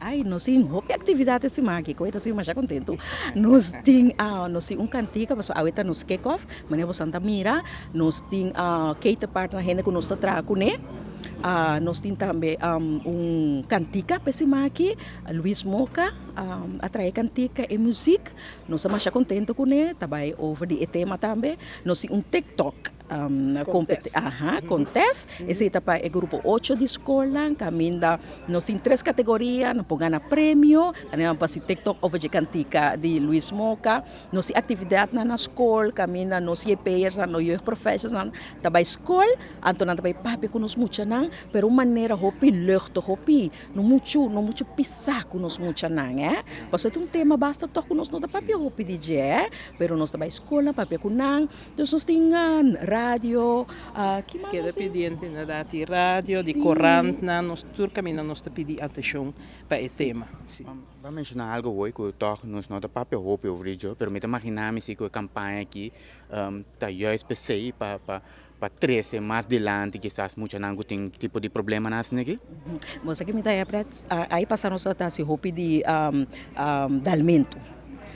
Ai, nos tin hopi actividad e siman aki, cu e ta siman masha contento. Nos tin, nos tin un cantica, pasobra awe ta nos kick off, manera boso ta mira, nos tin cater partner, hende cu nos ta traha cune. Nos tin tambe un cantica pa e siman aki, Luis Moca a traha e cantica, e muziek, nos ta masha contento cune, ta bay over di e tema tambe. Nos tin un TikTok. Contest. Aha, contest. Esei ta pa e grupo ocho di skolnan kaminda nos tin tres kategoria, nan por gana premio, nan por hasi tiktok over dje kantika di Luis Moca. Nos tin aktividatnan na skol kaminda nos JP'ersnan, nos jeugdprofessorsnan ta bai skol, anto nan ta bai papia ku nos muchanan, pero un manera hopi luchtig, hopi no muchu, no muchu pisá ku nos muchanan, eh. Pasobra ta un tema basta tòg ku nos no ta papia hopi di dje, eh, pero nos ta bai skolnan papia ku nan. Dus nos tin radio, ki mas Keda nos tin? pidiente inderdaad di radio, di Sí. korantnan, nos tur kaminda nos ta pidi atenshon pa e tema. Sí. Bo a menshoná algu hoy ku tòg nos no ta papia hopi over di djo, pero mi ta maginá mi si ku e kampaña aki ta juist p'esei pa pa pa trese mas dilanti kisas muchanan ku tin tipo di problemanan asina aki. Bo sa ki mi ta haya pret, ai pasa nos ta hasi hopi di dalmentu.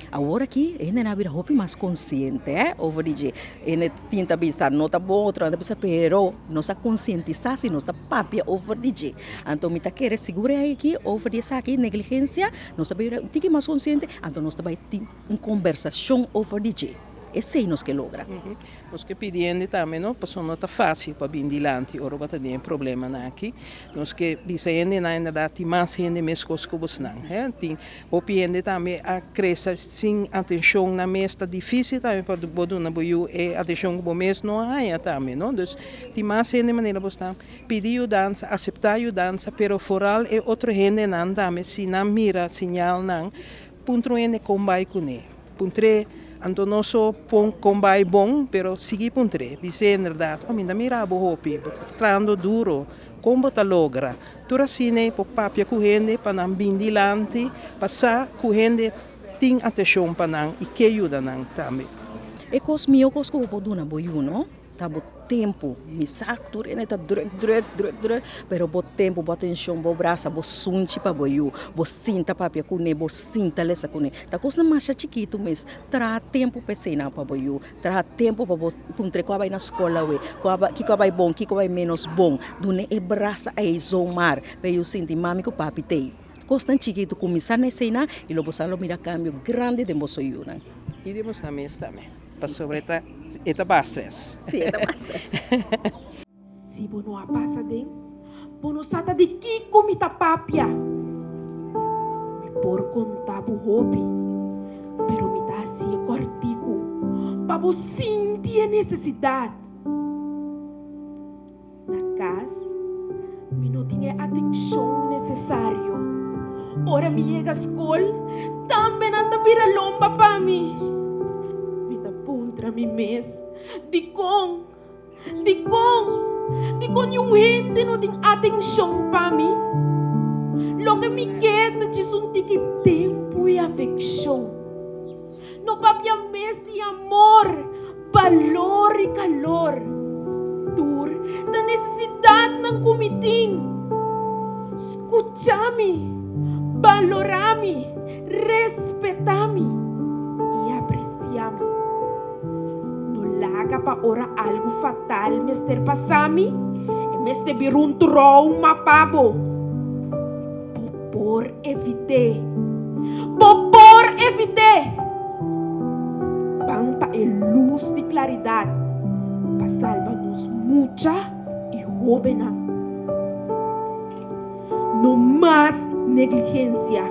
Awor aki e hendenan a bira hopi mas konsiente over di dje. Hende tin ta bisa no ta bon, otronan ta bisa pero nos a konsientisá si nos ta papia over di dje. Anto mi ta kere sigur e aki over di esaki negligensia nos ta bira un tiki mas konsiente anto nos ta bai tin un kombersashon over di dje. Esei nos ke logra. Nos ke pidi hende tambe no, pasobra no ta fásil pa bin dilanti ora bo ta den e problemanan aki. Nos ke bisa hendenan inderdat tin mas hende meskos ku bosnan. Tin Hopi hende tambe a krese sin atenshon nan mes, ta difísil tambe pa bo duna bo yu e atenshon ku bo mes no a haña tambe, no. Dus tin mas hende manera bo sta pidi yudansa, aseptá yudansa, pero foral e otro hendenan tambe si nan mira siñalnan, puntra un hende kon bai kuné, puntr'é, anto no so pon kon bai bon, pero sigui puntr'é, bis'é inderdat, oh mi ta mira bo hopi, bo ta trahando duro, kon bo ta logra? Tur asina e por papia ku hende pa nan bin dilanti pa sa ku hende tin atenshon pa nan i ke yuda nan tambe. E kos mihó kos ku bo por duna bo yu no ta bo tempu. Mi sa ku tur hende ta drùk drùk drùk drùk pero bo tempu, bo atenshon, bo brasa, bo sunchi pa bo yu, bo sinta papia kuné, bo sinta lesa kuné. Ta kosnan masha chikitu mes. Traha tempu pa eseinan pa bo yu. Traha tempu pa bo puntra ku a bai na skol awe, ku a kiko a bai bon, kiko a bai ménos bon. Duna e brasa ei zomaar pa e yu sinti mami ku papi t'ei. Kosnan chikitu kuminsá na eseinan i lo bo sa lo mira kambio grandi den boso yunan. I den boso mes tambe, pasobra e ta e ta baha stress. Sí, e ta baha stress. Si bo no a pasa den, bo no sa ta di kiko mi ta papia. Mi por konta bo hopi, pero mi ta hasié kòrtiku pa bo sinti e nesesidat. Na kas, mi no tin e atenshon nesesario. Ora mi yega skol, tambe nan ta bira lomba pa mi. Mi ta puntra mi mes, Dikon? Dikon? Dikon niun hende no tin atenshon pa mi? Loke mi ke ta djis un tiki tempu i afekshon. No papia mes di amor, balor i kalor. Tur ta nesesidatnan ku mi tin. Skucha mi, balorá mi, respetá mi i apresiá mi. No laga pa ora algu fatal mester pasa mi, e mester bira un trauma pa bo. Bo por evit'é. Bo por evit'é! Ban pa e lus di klaridat pa salba nos mucha i hóbennan. No mas negligensia.